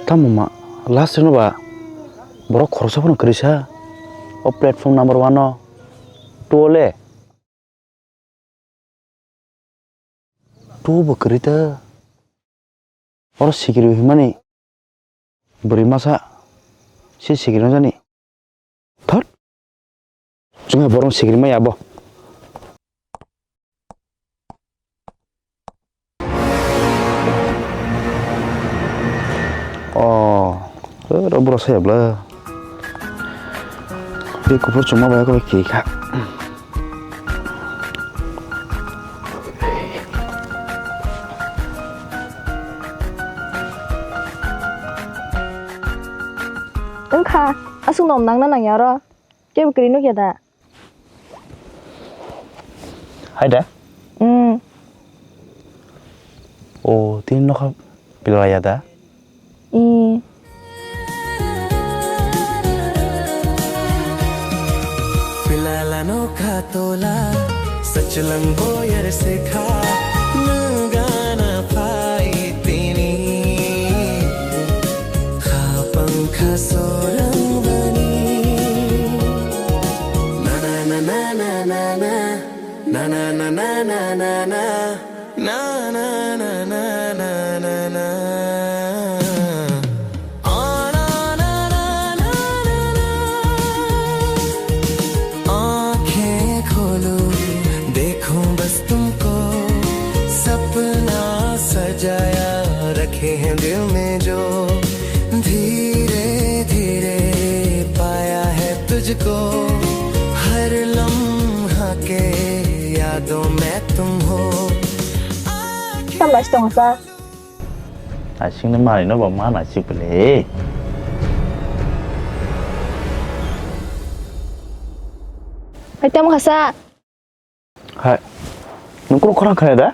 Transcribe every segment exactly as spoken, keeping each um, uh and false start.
Tamo ma last no ba borok khoroksa phano kwrwi sa o platform number one o two o le. Two bo kwrwi ta. Oro sikiri himani bwrwi masa si sikiri no jani. Thot. Chunga borong sikiri mai abo. Oh, ro bro saya bla. Be kupur chuma bai ko kiri kha. Wngkha, aswk nom nangna nangya oro. Kebo kwrwi nukya da? Hai da? Mm. O, tini nokha pilaya da? Mm. Pilala nokha tola, sachlang boyar sekha, nangana pai tini. Kha pangkha sorang bani. Na na na na na na na. Na na na na na na na. Na na na na na na na. आंखें खोलो, देखो बस तुमको, सपना सजाया रखे हैं दिल में जो, धीरे धीरे पाया है तुझको, हर लम्हा के यादों में तुम हो। Tamo last tong sa? Asing ni mani no ba mana sik bele. Hai tamo khasa? Hai. Nung kunu khorang khana da?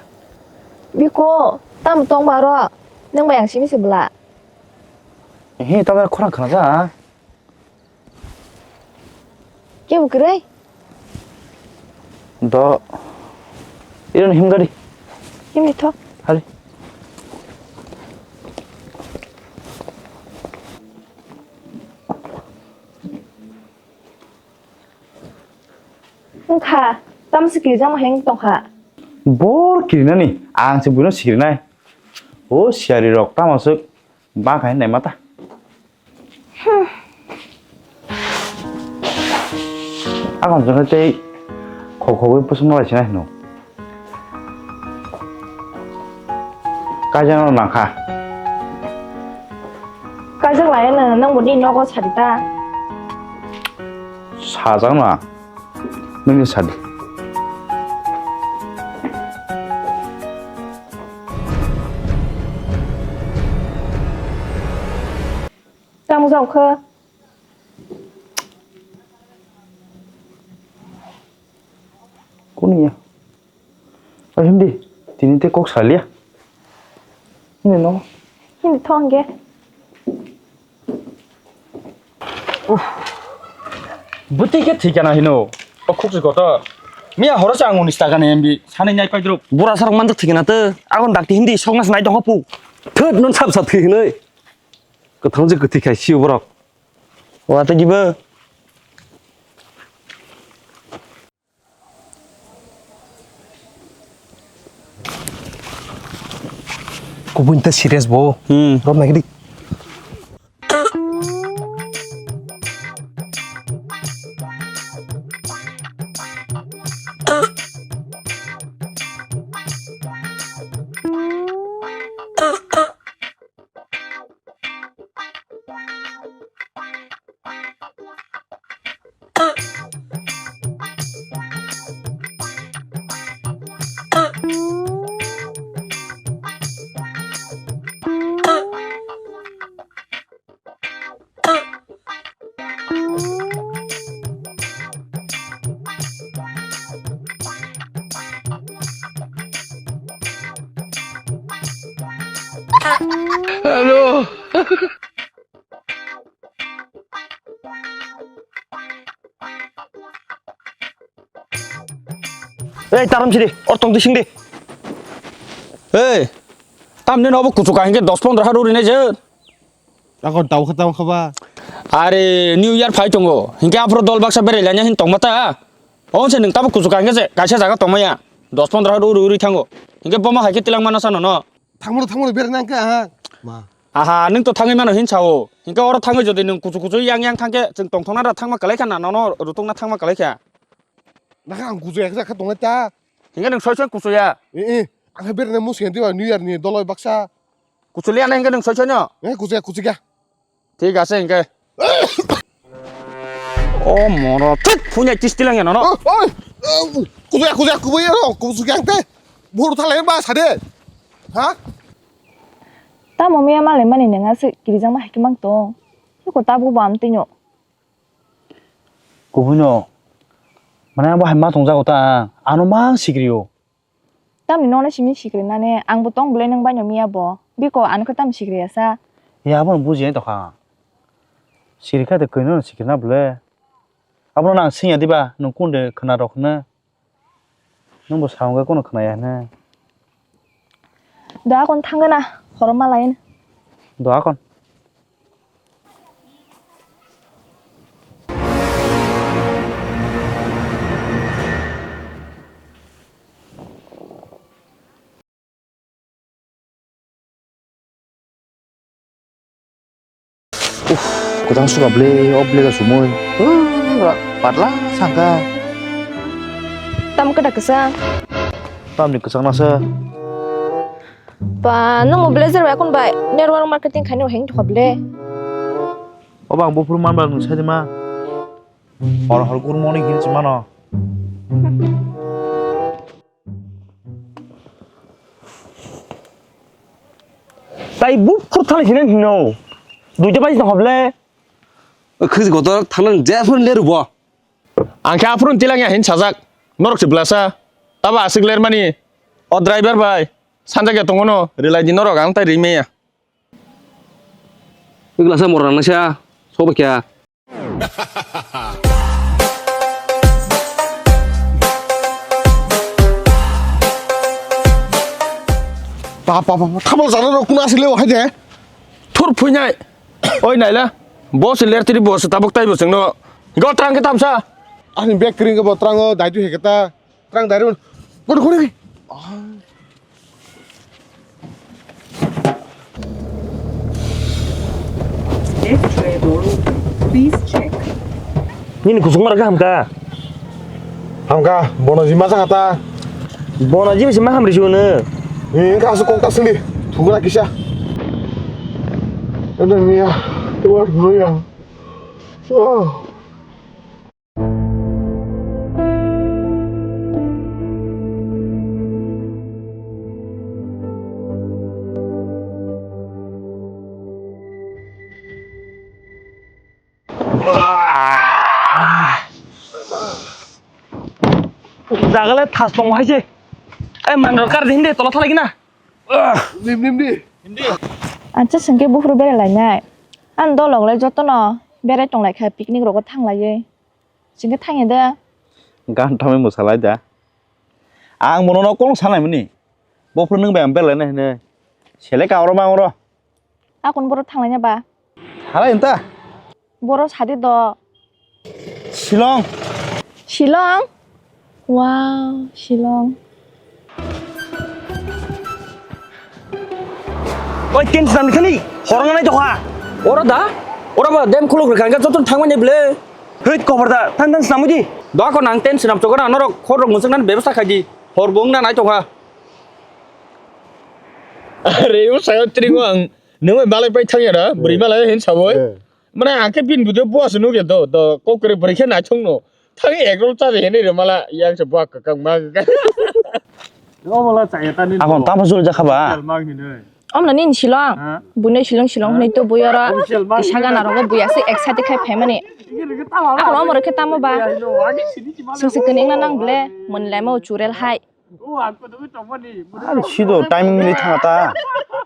Biko, tam tong baro. Nang bayang sini sebelah. He, tam khorang khana da. Kebo kwrwi? Do. Iron himgari. Himni tho. Hari. Wngkha, tamo se kirijak ma hai wng tongkha. Bor kirinani, ang se buino sikirinai. O siyari rok tamo se ba khai nai mata. Akon jone tei khok khogwi pusongno lai sinai hino. Kaijak no nangkha. Kaijak lai no, nang bo ni nogo sadi ta. Sajak no ang. Nini sadi. Tamo jao kha? Kuni ya? O himdi, tini te kok salia. Hini no? Hini thong ge. Bwtwi khe thwi kana hino. O khukchi kotor. Miya horo se ang unis taka ni M B. Sani nyai paidruk. Bura sarok manjak thwi kana te. Agon dakti himdi sok nas nai dong hapu. Thut non sap sap thwi hinoi. Kwthang je kwthwi khai sio borok. Wa ta jiba. Kubun ta serious bo. Hmm. Rob nagidi. Hello. Ei, taram sidi, or tong di sing di. Ei, tam ni nobo kuchuk kahingke dos pondro ha ruri nai je. Ako tau kha tau kha ba. Are New Year phai tongo. Hinkhe aphuru dol baksa berai lanya hin tongma ta. Onse nwng tabuk kuchuk kha hinkhe se kaisa jaga tongmaya. Dos pondro haru uri uri thango. Hinkhe bomo hai khe tilang mano sa nono. Thangmano thangmano berai nang kha ha. Ma. Aha, nwng to thangwi mano hin sao. Hinkhe oro thangwi jodi nwng kuchuk kuchuk yang yang thangkhe chwng tongthokna da thangma kwlai kha na nono rutungna thangma kwlai kha. Nakha ang kuchuk yak jak kha tongnai ta. Hinkhe nwng soi soi kuchuk ya. Eh eh. Ang khe berai nang musi diba New Year ni doloi baksa. Kuchuk liya na hinkhe nwng soi soi no. Eh kuchuk ya kuchuk ya. Thik ase hinkhe. O moro, thik, phunya kisti lang ya nono. Oi, oi, kuja, kuja, kubuya ro, kuja ang te. Buru thalai ba sade. Ha? Tamo miya malai mani nang ase kirijang ma hikmang tong. Yuko tabu bam tinyo. Kubuino. Mane abo hai ma tong jago ta. Ano mang sikrio. Tamni nokno simi sikrinani, ang bo tong belai nwng baino miya bo. Biko ano khe tamni sikriya sa? Ya, abono bujiya tongkha. Sikri kha de koi no sikrina bole. Abono nang singya diba, nwng kunde khna rok hwnwi. Nwng bo sa wngkha kono khna ya hwnwi. Do akon thangna, horo malai. Do akon. Uff, kwchang suka ble, o ble ka sumui. Ura, patla sangka. Tam kada kesa. Tamni kwchang nasa. Pa, nung mo blazer bai akun bai network marketing khaini heng thok ble. O bang bufuru man bal nung sai ma. Hor hor good morning hin si mano. Tai bufuru thani hin hino. Duita bai thok ble. Khis gotor thana jefun leru bo. Ang khe aphuru tilang ya hin sajak. Norok se blasa. Taba asik ler mani. O driver bai. Sanjak ya tongono. Rilai di norok ang tai ri meya. Igla sa morang nasa. Soba kya. Pa pa pa. Thabal jana rok kuna asile o hai de. Thur phuinai. Oi naila. Boss ler tiri boss tabuk tai bo chwngno. Go trang khe tamsa. Ani bag kring bo trango daidu heketa. Trang daidu. Kono kono. Next train door open. Please check. Nini kusung mara kaham ka? Hamka, bono jima saka ta. Bono jima sima hamri sunu. Ni ka su kok ta sini. Thugura kisa. Ada ni ya. Tuar dulu ya. Oh. Jagale thas tongo hai se. Ai manrok kar din de tola thalai gina. Nim nim di. Acha sengke buphuru berai lainai. Ang dolok le jotono berai tong lai kha picnic rogo thang laiwi. Sengke thangya de. Gan thamwi mwsa lai da. Ang bono no kong sanai mani. Buphuru nung bai ang berai lainai hwnwi. Selek ka oro ma oro. Akon boro thang laina ba. Halai unta. Boro sadi do. Shillong. Shillong? Wow, Shillong. Oi, ten swnam khani, horong nai tokha. Ora da? Ora ba dem khuluk rwkha, hwnkhe joto thangmani ble. Hei, kobar da, tan tan swnamwi di. Da ko nang ten swnam chokora norok khor rok muchung nan bebsa khai di. Hor bung na nai tokha. Are, o sayo tringo ang. Nung bai malai pai thangya da, bwrwi malai hin saboi. Eh. Mane ang khe bini video bo se nukya do, do kok kwrwi bwrwi khe naithok no. Thangwi egg roll chabi hinwi rw mala, yang se buak kwkang ma. Omo la chaya ta nini. Akon tamo jul jakha ba? Mang hinwi. Omno nini Shillong. Ha? Buino Shillong Shillong hinwi to bui oro. Official mang isa gana rogo bui aswk excited khai phaimani. Akon omo rokhe tamo ba? Singsi kwnwi wngna nang ble, mwnlemo churel hai. Ani sido timing ni thanga ta.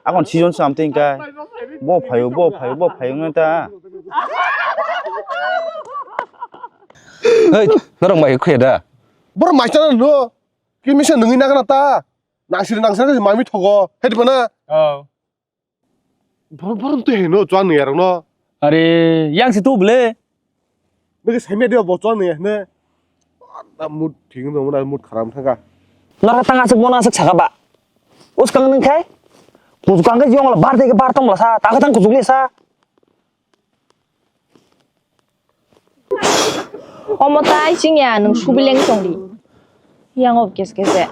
Akon season sam tin kai. Bo phayo, bo phayo, bo phayo ngai ta. Hei, norok mai khuya da. Bor mai ta no. Ki misa nungwi nagana ta. Nangsiri nangsiri mami thogo. Hedi bana. Oh. Bor-, borom twi hai no, chuan nwi arok no. Are, yang se tu bole. Nokhe saimya diba bo chuan nwi hne. Mood thik wng tongmani, mood kharap thangkha. Nara tang aswk bono aswk saka ba. Uskang nung khai. Kuchuk ang khe yong la bar de ke bar tong la sa. Ta khe tang kuchuk le sa. Omo tai chingya nwng subileng tongdi. Yang ob kes kes de.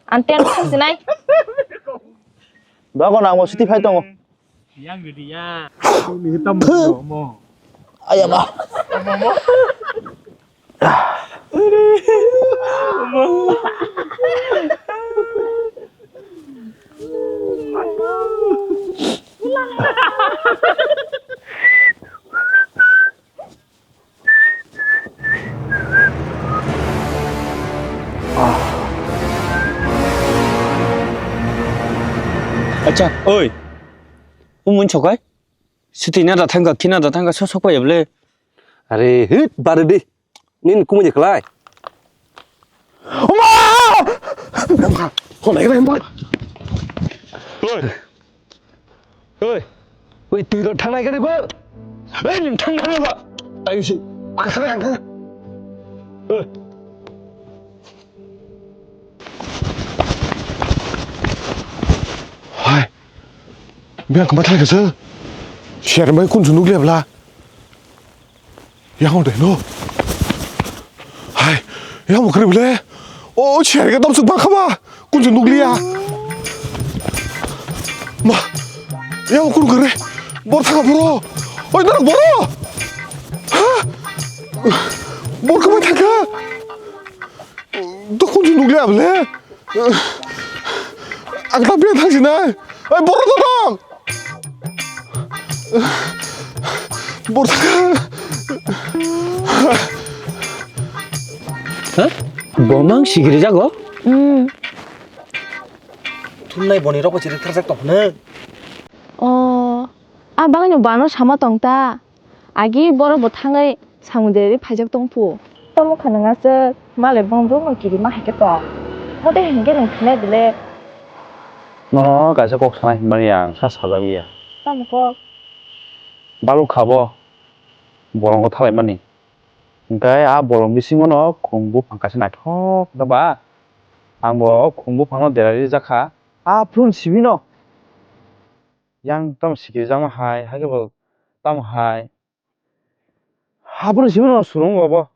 Anten thang sinai. Dogo nang mo siti phai tongo. Yang gede ya. Ini hitam mo. Ayama. Acha, oi. Umun chokai. Suti na da thangka, khina da thangka, so so ko yeble. Are, hit, bare di. Nin kumui de klai. Oma! Phone ai rai mo. Oi. Oi. Oi, twi ro thangnai gari ba. Ei, nin thang thang ba. Ai si. Asa yang thang. Oi. Hai. Biang kembar thang kesa. Share mai kun junuk lebla. Yang dai no. Hai, yang mo kre bile. O, cher ga dam suk ba khama. Kun ju nukliya. Ma, yang kun kre. Bor thang boro. Oi, na boro. Ha? Bor khama thangka. To kun ju nukliya bile. Ang ta biya thang sinai. Oi, boro to dong. Bortaka. Ha? Bomang sigiri jago? Hmm. Thumnai boni rok chiri tharjak tong phano. Oh, a bagwino bano sama tong ta. Agi borok bo thangwi samung derwi phaijak tong phu. Tamo kha nang aswk, malai bong bong no kiri ma hai khe tong. Mote hinkhe nung thumnai dile. Nono kaisa kok sanai hinmani ang sa sajagwi ya. Tamo kok? Baluk kha bo bolongo thalaimani. Hinkhe a bolong bisingo no khum buphang kaisa naithok da ba. Ang bo khum buphang no derari jak kha. A phuru simi no. Yang tamo sikiri jakma hai, hai khe bo tamo hai. Haphuru simi no surung bo bo.